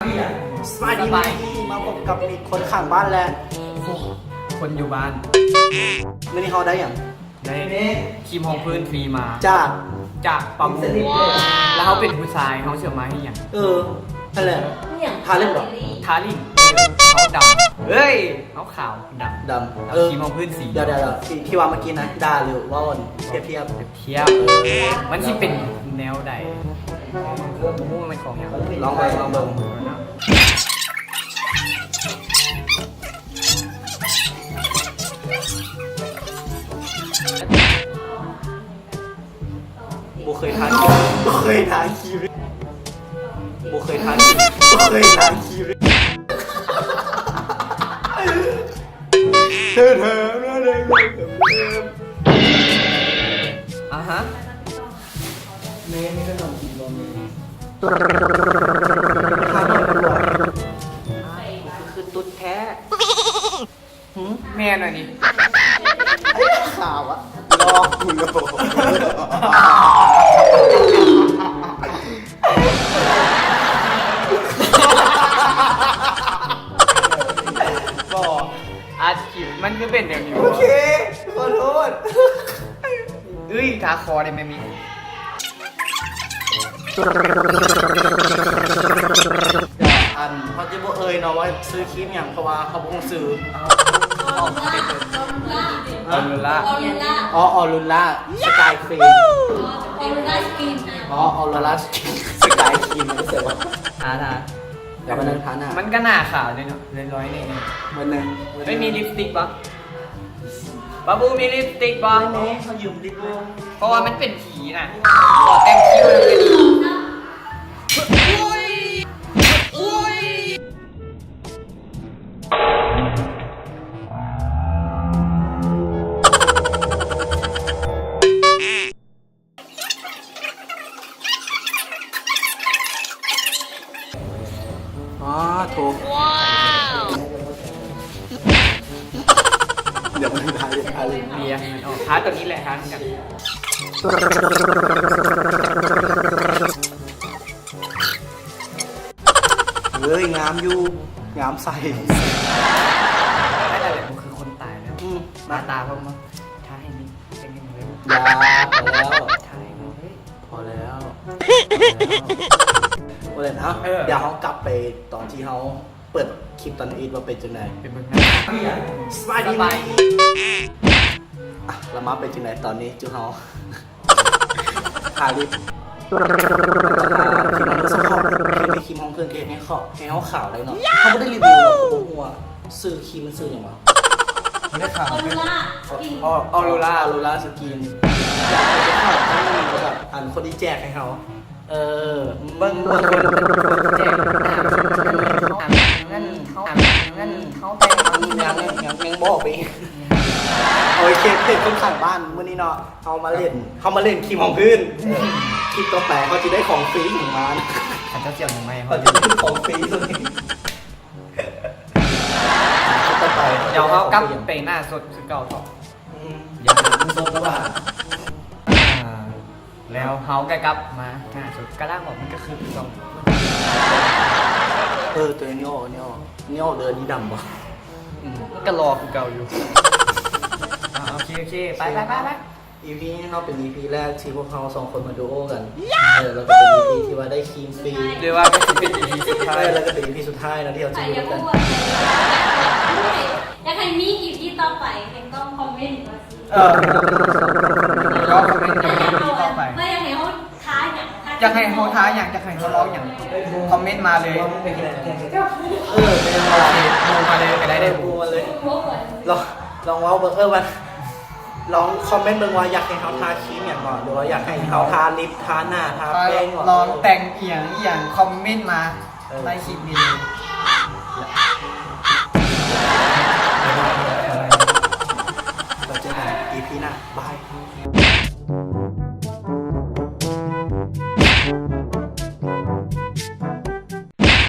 ສະບາຍດີ ສະບາຍດີ ມາພົບກັບມິກຄົນຂ້າງບ້ານແລະ ຄົນຢູ່ບ້ານ. ມື້ນີ້ເຮົາໄດ້ຫຍັງ? ໄດ້ຄຣີມຮອງພື້ນຟຣີມາ ຈາກ ຈາກປາບູ. ແລ້ວເຮົາເປັນຜູ້ຊາຍ ເຮົາຊິເອົາມາເຮັດຫຍັງ? ເອີ ນັ້ນແຫຼະ ທາຫຼິ້ນບໍ? ທາຫຼິ້ນ. ເຮົາດຳ ເອີຍ ເຮົາຂາວ ດຳ ດຳ. ແລ້ວຄຣີມຮອງພື້ນສີ ດຽວໆ ທີ່ ທີ່ວ່າເມື່ອກີ້ນະ ດ່າ ຫຼື ເວົ້າທຽບທຽບ ທຽບ ມັນຊິເປັນແນວໃດ? ບໍ່ຮູ້ວ່າແມ່ນຂອງຫຍັງ. ລອງເບິ່ງ ລອງເບິ່ງ. ບໍ່ເຄີຍທາຄຣີມ ບໍ່ເຄີຍທາຄຣີມ ບໍ່ເຄີຍທາຄຣີມ ບໍ່ເຄີຍທາຄຣີມ. ອາຮະ ແມ່ ມີຂະໜົມກິນບໍ່ແມ່? ຄືຕຸ້ດແທ້. ຫື ແມ່ນຫວານີ້? ຂາວອະ ລອກກູໂລ. ບໍ່ ອັດຄລິບ ມັນຄືເປັນແນວນີ້. ໂອເຄ ຂໍໂທດ. ເອີຍ ທາຄໍໄດ້ແມ່ມິກ. ອັນ ເຮົາຈະບໍ່ເອີ່ຍເນາະວ່າຊື່ຄຣີມຫຍັງ ເພາະວ່າເຮົາບໍ່ຮູ້ຊື່. ອໍ ອໍລູລາ ອໍ ອໍລູລາ ສະກາຍຄຣີມ. ອໍ ອໍລູລາສະກາຍຄຣີມ ສະກາຍຄຣີມ ມັນແປວ່າ ທາ ທາ ແລ້ວມັນທາໜ້າ ມັນກະໜ້າຂາວເດເນາະ ລອຍໆ ນີ້. ເບີໜຶ່ງ ເອີຍ ມີລິບສະຕິກບໍ່? ບາບູມີລິບສະຕິກບໍ່? ເຂົາຢືມລິບເລີຍ ເພາະວ່າມັນເປັນຜີນະ. ຂໍແຕ່ງຄິ້ວເລີຍ. ໂອ້ຍ ໂອ້ຍ. ອໍ ໂຖ ວ້າວ ດຽວມັນທາ ດຽວທາເລີຍ ເບຍໃຫ້ມັນອອກ ທາຕົວນີ້ແຫຼະ ທານຳກັນ. ເອີຍ ງາມຢູ່ ງາມໃສ. ແລ້ວແຫຼະ ບໍ່ຄືຄົນຕາຍແລ້ວ. ອືມ ໜ້າຕາເພິ່ນບໍ່ ທາໃຫ້ມີ ເປັນຫຍັງເລີຍ. ຢ່າ ພໍແລ້ວ ຖ່າຍເນາະເຮີ້ຍ ພໍແລ້ວ ພໍແລ້ວ. ເອີ ດຽວເຮົາກັບໄປຕອນທີ່ເຮົາເປີດຄລິບຕອນນັ້ນອີກວ່າເປັນຈັ່ງໃດ. ໄປເບິ່ງນຳ. ສະບາຍດີ ສະບາຍດີ. ອ່ະ ລະມາເປັນຈັ່ງໃດຕອນນີ້ຈຸເຮົາ ທາລິບ ຄຣີມຮອງເຄື່ອງເຮັດໃຫ້ເຮົາຂາວໄດ້ເນາະ. ເຮົາບໍ່ໄດ້ຣີວິວເນາະ ເຮົາບໍ່ຮູ້ວ່າຊື່ຄຣີມມັນຊື່ຫຍັງວະ. ບໍ່ໄດ້ຂາວ ອໍ ອໍລູລາ ອໍລູລາສະກິນ. ຢາກເປັນຂາວແບບ ອັນ ຄົນທີ່ແຈກໃຫ້ເຮົາ. ເອີ ເບິ່ງ ເບິ່ງຄົນແຈກ ເງິນເຮົາ ເງິນເຮົາແຕ່ງ ຍັງ ຍັງ ຍັງບໍ່ໄປ. ໂອເຄ ເພຈຄົນຂ້າງບ້ານ ມື້ນີ້ເນາະ ເຮົາມາຫຼິ້ນ ເຮົາມາຫຼິ້ນຄຣີມຮອງພື້ນ. ຄລິບຕໍ່ໄປເຮົາຈະໄດ້ຂອງຟຣີຫຍັງມາ ເຂົາເຈົ້າຊິເອົາຫຍັງມາໃຫ້ເຮົາ ເຮົາຈະໄດ້ຂອງຟຣີໂຕນີ້. ຄລິບຕໍ່ໄປ ດຽວເຮົາກັບໄປໜ້າສົດຄືເກົ່າເຖາະ. ອືມ ດຽວໜ້າສົດກໍວ່າ ອ່າ ແລ້ວເຮົາກໍກັບມາໜ້າສົດ ກະລາງອອກມັນກໍຄືເກົ່າ. ເອີ ໂຕນີ້ອອກ ນີ້ອອກ ນີ້ອອກເດີ ນີ້ດຳບໍ່? ອືມ ມັນກໍຫຼໍ່ຄືເກົ່າຢູ່. ອ່າ ໂອເຄ ໂອເຄ ໄປ ໄປ ໄປ ໄປ. ອີພີນີ້ເນາະ ເປັນອີພີແລກທີ່ພວກເຮົາສອງຄົນມາດູໂອກັນ. ເອີ ແລ້ວກໍເປັນອີພີທີ່ວ່າໄດ້ຄຣີມຟຣີ ຫຼືວ່າກໍຊິເປັນອີພີສຸດທ້າຍ. ເອີ ແລ້ວກໍເປັນອີພີສຸດທ້າຍເນາະທີ່ເຮົາຈະຢູ່ກັນ. ຢາກໃຫ້ມີອີພີຕໍ່ໄປ ເຫັນຕ້ອງຄອມເມັນມາ. ເອີ ຢາກໃຫ້ເຮົາ ຢາກໃຫ້ເຮົາທາຫຍັງ ຢາກໃຫ້ເຮົາທາຫຍັງ ຢາກໃຫ້ເຮົາເວົ້າຫຍັງ ຄອມເມັນມາເລີຍ. ເອີ ເອີ ມາເລີຍກໍໄດ້ເດ້ ມາເລີຍ. ລອງ ລອງເວົ້າເບິ່ງ ເອີ ວ່າ ລອງຄອມເມັນເບິ່ງວ່າຢາກໃຫ້ເຮົາທາຄຣີມຫຍັງບໍ ຫຼືວ່າຢາກໃຫ້ເຮົາທາລິບ ທາໜ້າ ທາແປ້ງບໍ ລອງແຕ່ງອີ່ຫຍັງ ອີ່ຫຍັງ ຄອມເມັນມາໃຕ້ຄລິບນີ້.